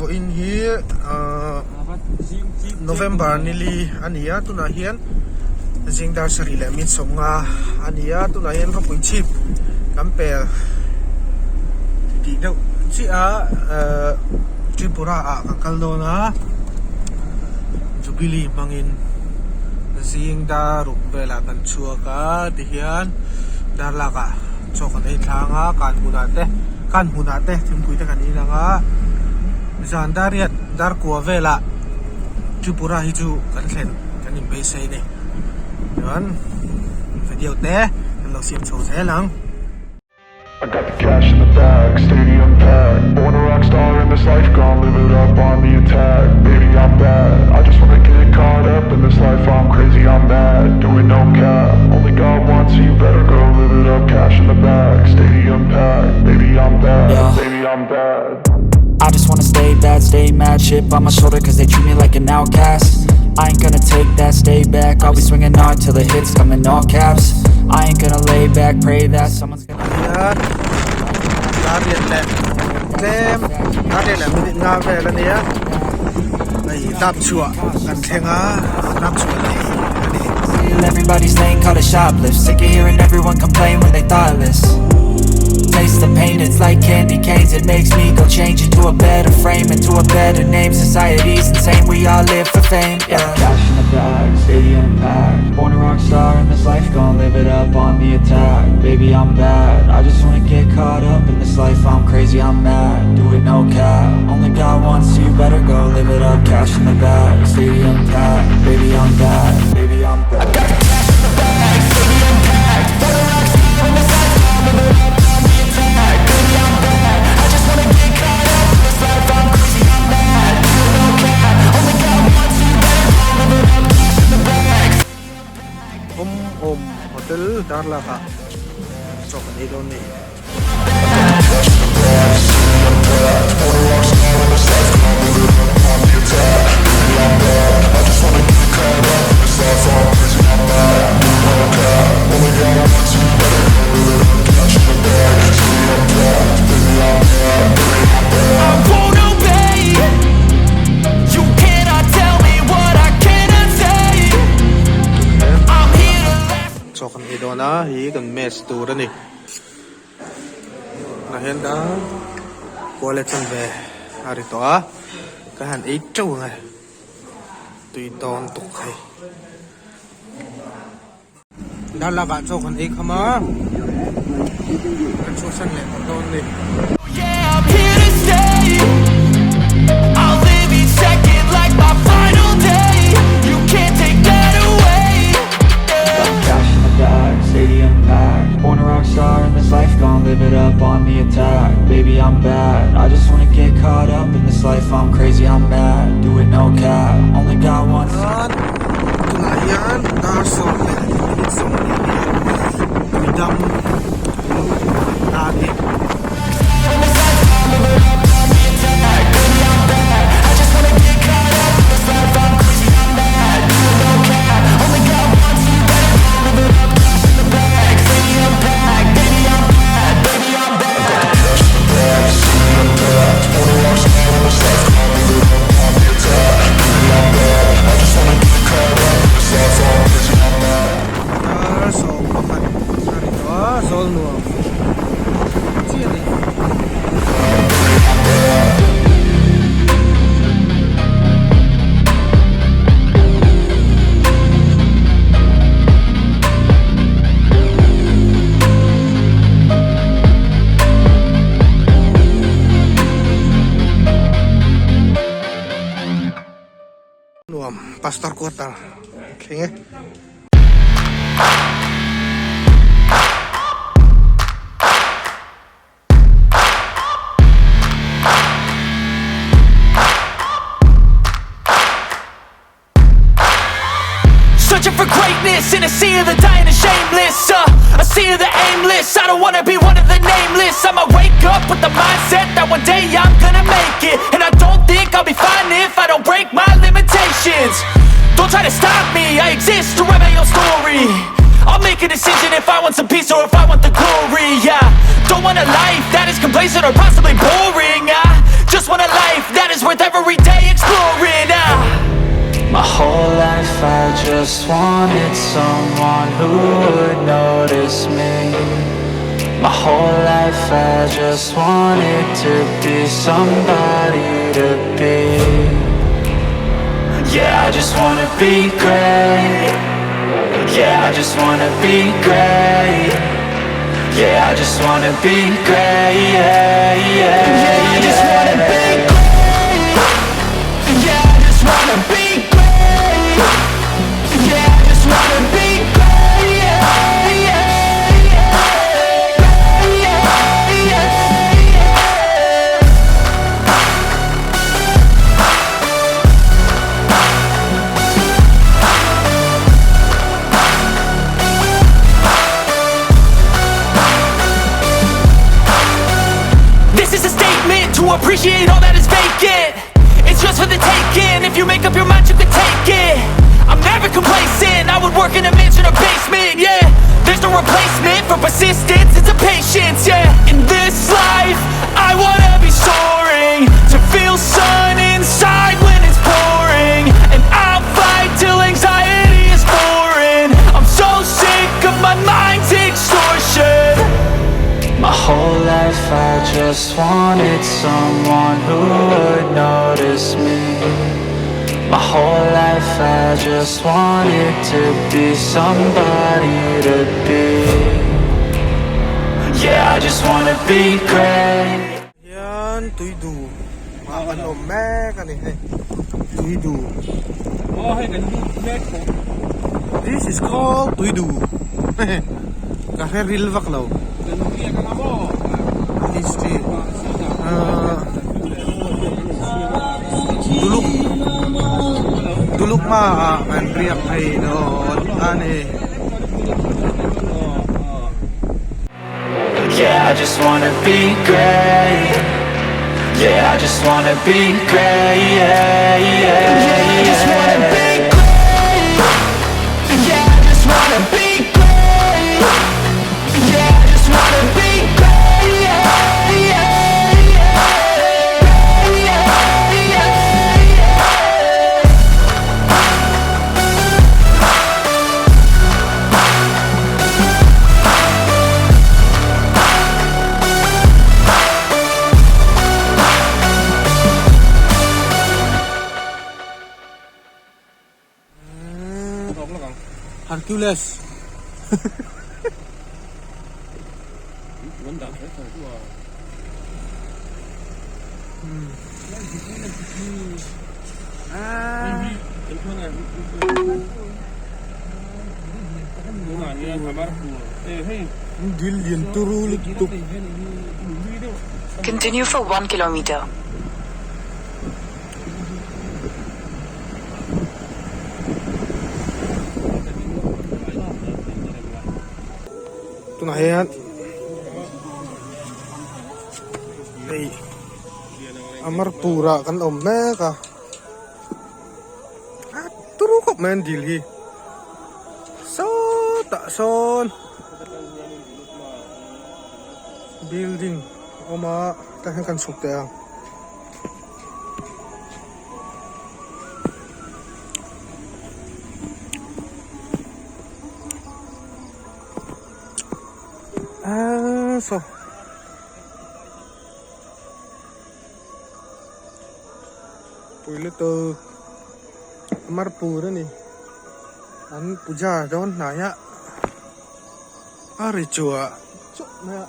Vawiin hi ahh November ni li a ni a tunah hian zing dar sarih leh min sawmnga a ni a tunah hian khawpui chhip kan pel tih deuh chiah a ahh Tripura ah kan kal dawn a Jubilee hmangin zing dar ruk velah kan chhuak a tihian darlak ah chaw kan ei tlang a kan hunah te kan hmunah te thingpui te kan in ang a zan dar riat dar kua velah Tripura hi chu kan thlen kan inbeisei a ni chuan video te kan lo siam chho zel ang. I got the cash in the bag, stadium packed Born a rock star in this life, gonna live it up on the attack Baby, I'm bad, I just wanna get caught up in this life I'm crazy, I'm mad, doing no cap Only God wants you, better go live it up Cash in the bag, stadium packed Baby, I'm bad, Yeah. baby, I'm bad I just wanna stay bad, stay mad Chip on my shoulder cause they treat me like an outcast I ain't gonna take that, stay back I'll be swinging hard till the hits come in all caps I ain't gonna lay back, pray that someone's gonna hian dar riat leh tlem dar riat leh minute nga vel a nia hei dap chhuah kan thleng a dap chhuah leh a ni. Feel everybody's lane called a shoplift Sick of hearing everyone complain when they thoughtless Taste the pain, it's like candy canes It makes me go change into a better frame Into a better name, society's insane We all live for fame, yeah Cash in the bag, stadium packed Born a rock star in this life, gonna live it up on the attack Baby, I'm bad, I just wanna get caught up in this life I'm crazy, I'm mad, do it no cap Only God wants you, better go live it up Cash in the bag, stadium packed Baby, I'm bad, baby, I'm bad. Awm awm hotel darlak ah chaw kan ei dawn a ni. I won't obey. You cannot tell me what I cannot say. I'm here to last. Chaw kan ei dawn a hi kan mess tur a ni. Tah hian dar kual leh chanve a ri tawh a ka han ei teuh ang e tui dawn tuk hei. Dar lakah chaw kan ei kham a kan chhuahsan leh tawh dawn a ni. Yeah, I'm here to stay. I'll live each second like my final day. You can't take that away. Yeah. Cash in the bag, stadium packed. Born a rock star in this life, gonna live it up on the attack. Baby, I'm bad. I just wanna get caught up in this life. I'm crazy, I'm mad. Do it no cap. Only God wants. Chuan tunah hian dar sawm leh minute sawmhnih a ni a tuidam ta a ni. Dar sawm pakhat a ri tawh a zawl nuam chiah a ni. Nuam pastor quarter thleng e. Searching for greatness in a sea of the dying and shameless. A sea of the aimless. I don't wanna be one of the nameless. I'ma wake up with the mindset that one day I'm gonna make it. And I don't think I'll be fine if I don't break my limitations. Don't try to stop me, I exist to write my own story. I'll make a decision if I want some peace or if I want the glory. Yeah, don't want a life that is complacent or possibly boring. I just want a life that is worth just wanted someone who would notice me. My whole life I just wanted to be somebody to be. Yeah, I just wanna be great. Yeah, I just wanna be great. Yeah, I just wanna be great. Yeah, yeah, yeah, I just wanna be great. Yeah, I just wanna be great. Yeah, I just wanna be great. Yeah, yeah, yeah, yeah, yeah, yeah. This is a statement to appreciate all that is vacant. It's just for the taking. If you make up your mind, you can take it. I'm never complacent. I would work in a mansion or basement, yeah. There's no replacement for persistence. It's a patience, yeah. In this life, I wanna be soaring. To feel sun inside when it's pouring. And I'll fight till anxiety is foreign. I'm so sick of my mind's extortion. My whole life I just wanted someone who would notice me. My whole life I just wanted to be somebody to be. Yeah, I just wanna be great. Hian tuidu ah kan awm mek a ni hei tuidu this is called tuidu ka hre ril vak lo history ah duluk duluk hma ah kan riak thei dawn a ni. Yeah, I just wanna be great. Yeah, I just wanna be great. Yeah, yeah, yeah, I just wanna be great. Yeah, I just wanna be great. Yeah, I just wanna be great. Yeah, yeah, yeah, yeah, yeah, yeah. Hercules. Dil lian turu lutuk. Continue for 1 kilometer. Tunah hian hei Amarpur ah kan awm mek a a turu khawp mai an dil hi sawtah sawn building a awm a tah hian kan chhuk teh ang. Ah saw pui lutuk Amarpur a ni an puja dawn hnai a a ri chhuah chawp mai a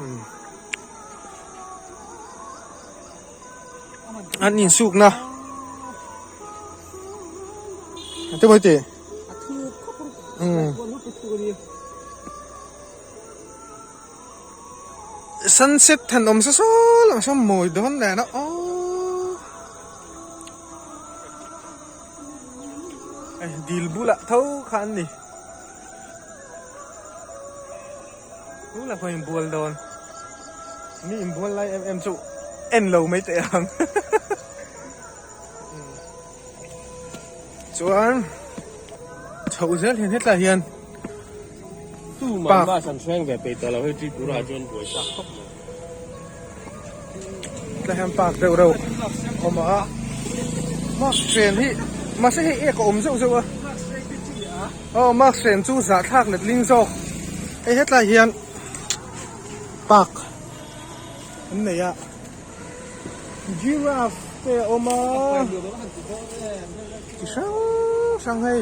umm an insukna ate mawi tih umm sunset han awm sa saw lang sawn mawi dawn nen a aww hei dil bulah tho kha an ni. Tunah pawh inbual dawn mi inbual lai em em chu en lo mai teh ang chuan chhoh zel hian hetlai hian park hetlai hian park deuh reuh a awm a. Mask hren hi mahse hei ek a awm zeuh zeuh a. Aw mask hren chu zahthlak letling zawk. Hei hetlai hian park an nei a. Giraffe te a awm a. Chi hrang hrang hei.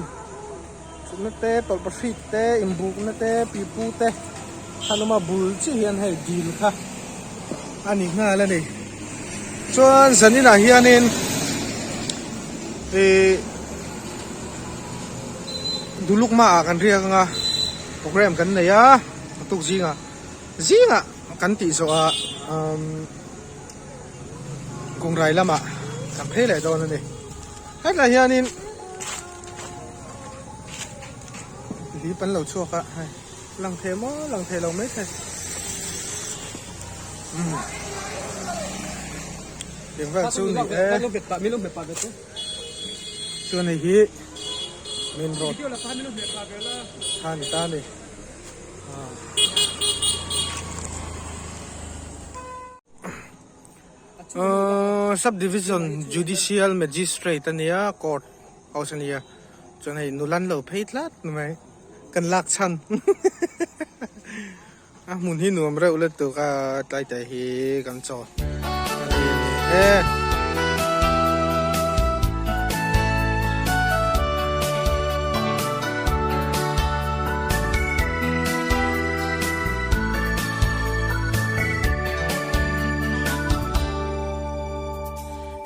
Chutna te tawlhpahrit te inbukna te pipu te khan awm a bul chiah hian hei dil kha a ni nghal a ni chuan zaninah hianin ihh duluk hmaah kan riak anga program kan nei a tuk zingah zingah kan tih zawh ah umm kungrai lamah kan phei leh dawn a ni hetlai hianin. Lip an lo chhuak a hei lang thei maw lang thei lo mai thei umm eng vel chu ni e chuan hei hi main road kha ni ta a ni. Sub Division Judicial Magistrate a nia court house a nia chuan hei nula an lo phei tlat mai kan lak chhan a hmun hi nuam reuh lutuk a tlai te hi kan chaw a ni e.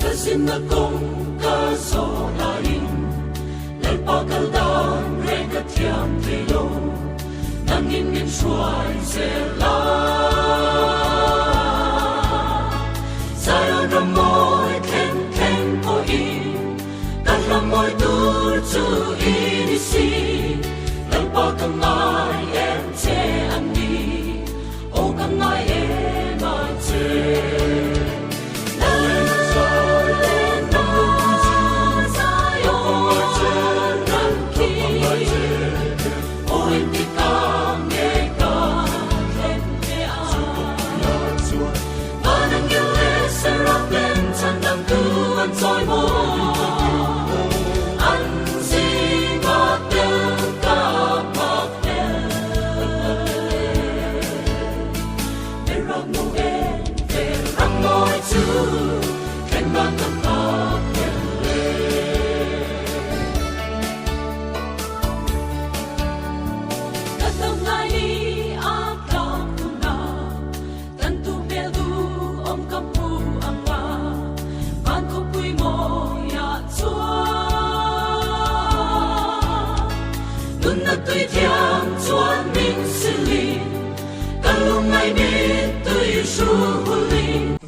Ka zinna kawng ka zawh laiin Lalpa kal dan reng ka thiam thei lo, nangin min hruai zel la. Zion ram mawi thleng thleng pawhin ka hla mawi tur chu i ni si, Lalpa ka ngai em che an ni. Aw ka ngai em a che.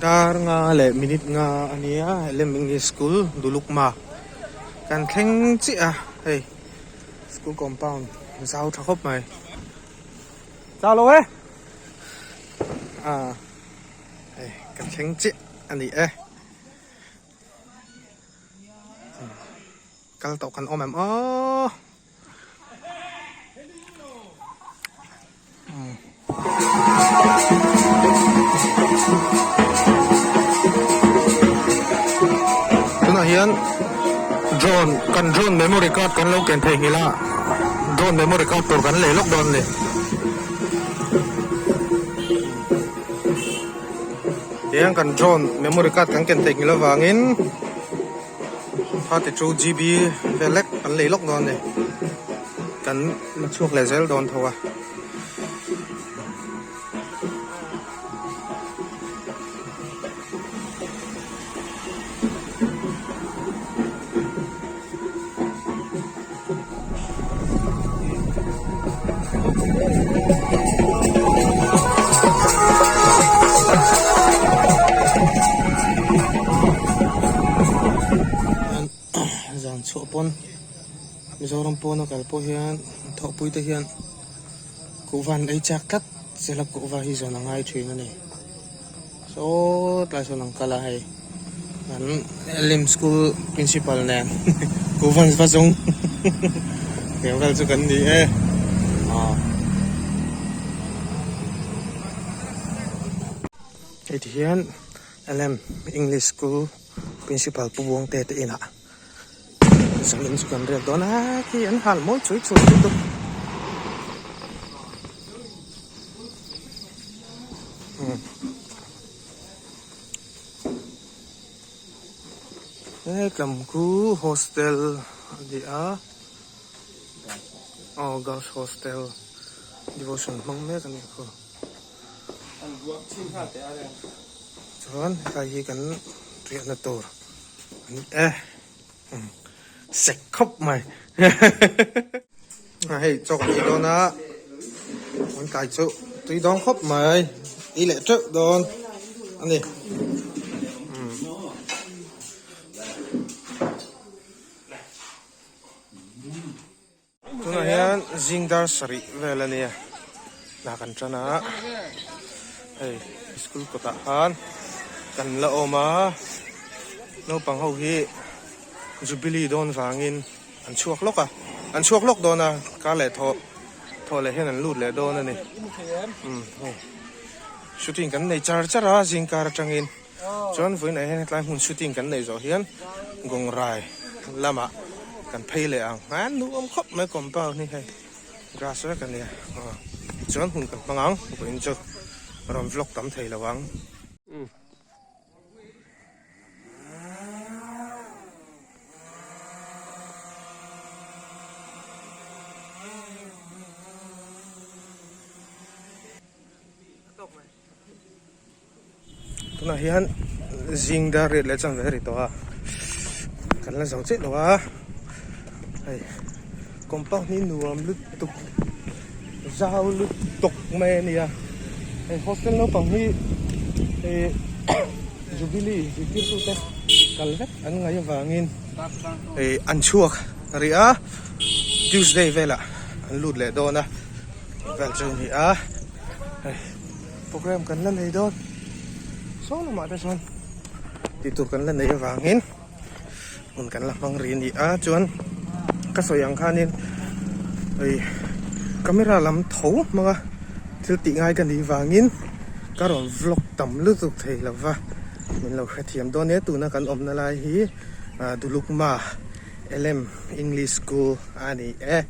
Dar nga leh minute nga a nia Lem English School Dulukma kan thleng chiah a hei school compound zau tha khawp mai chau lo e ah hei kan thleng chiah a ni e. Kal tawh kan awm em aw. Tunah hian drone kan drone memory card kan lo ken theihnghilh a drone memory card tur kan lei lawk dawn a ni. Tihian kan drone memory card kan ken theihnghilh avangin. 32 GB vel lek kan lei lawk dawn a ni kan la chhuak leh zel dawn tho a. Zan chhuah pawn Mizoram pawna kal pawh hian thawhpui te hian kuhva an ei chak tlat zela kuhva hi zawn a ngai thin a ni saw tlai sawn an kal a hei an Elim school principal nen kuhva an va zawng tiang vel chu kan ni e aw. Hei ti hian Elim English school principal Pu Buangte te inah. Zanin chu kan riak dawn a khi an hal mawi chhui chhui lutuk. He lam khu hostel a ni a aw girls hostel devotion hmang mek a nih khu chuan helai hi kan riahna tur a ni e sek khawp mai hei chaw kan ei dawn a an kai chu tui dawn khawp mai ei leh teuh dawn a ni. Tunah hian zing dar sarih vel a nia hna kan tan a hei school kawtah khan kan la awm a naupang ho hi jubilee dawn vangin an chhuak lawk a an chhuak lawk dawn a kar leh thawh thawh leh hian an lut leh dawn a ni umm hei shooting kan nei char char a zing kar atangin. Chuan vawiinah hian hetlai hmun shooting kan neih zawh hian Gawngrai lamah kan phei leh ang a nuam khawp mai compound hi hei grass vek a nia aw chuan hun kan hmang ang vawiin chu rawn vlog tam thei lo ang. Tunah hian zing dar riat leh chuan ve ri tawh a kan la zo chiah lo a hei compound hi nuam lutuk zau lutuk mai a nia hei hostel naupang hi ih jubilee zirtirtu te kal vek an ngaih avangin ih an chhuak rih a tuesday velah an lut leh dawn a vel chu a ni a hei. Program kan la nei dawn saw lamah te chuan tih tur kan la neih avangin hmun kan la hmang rih a ni a chuan ka sawi ang khanin hei camera lam tho hmanga thil tih ngai ka nih vangin ka rawn vlog tam lutuk thei lo va min lo hrethiam dawn nia tuna kan awmna lai hi Dulukma Elem English School a ni e.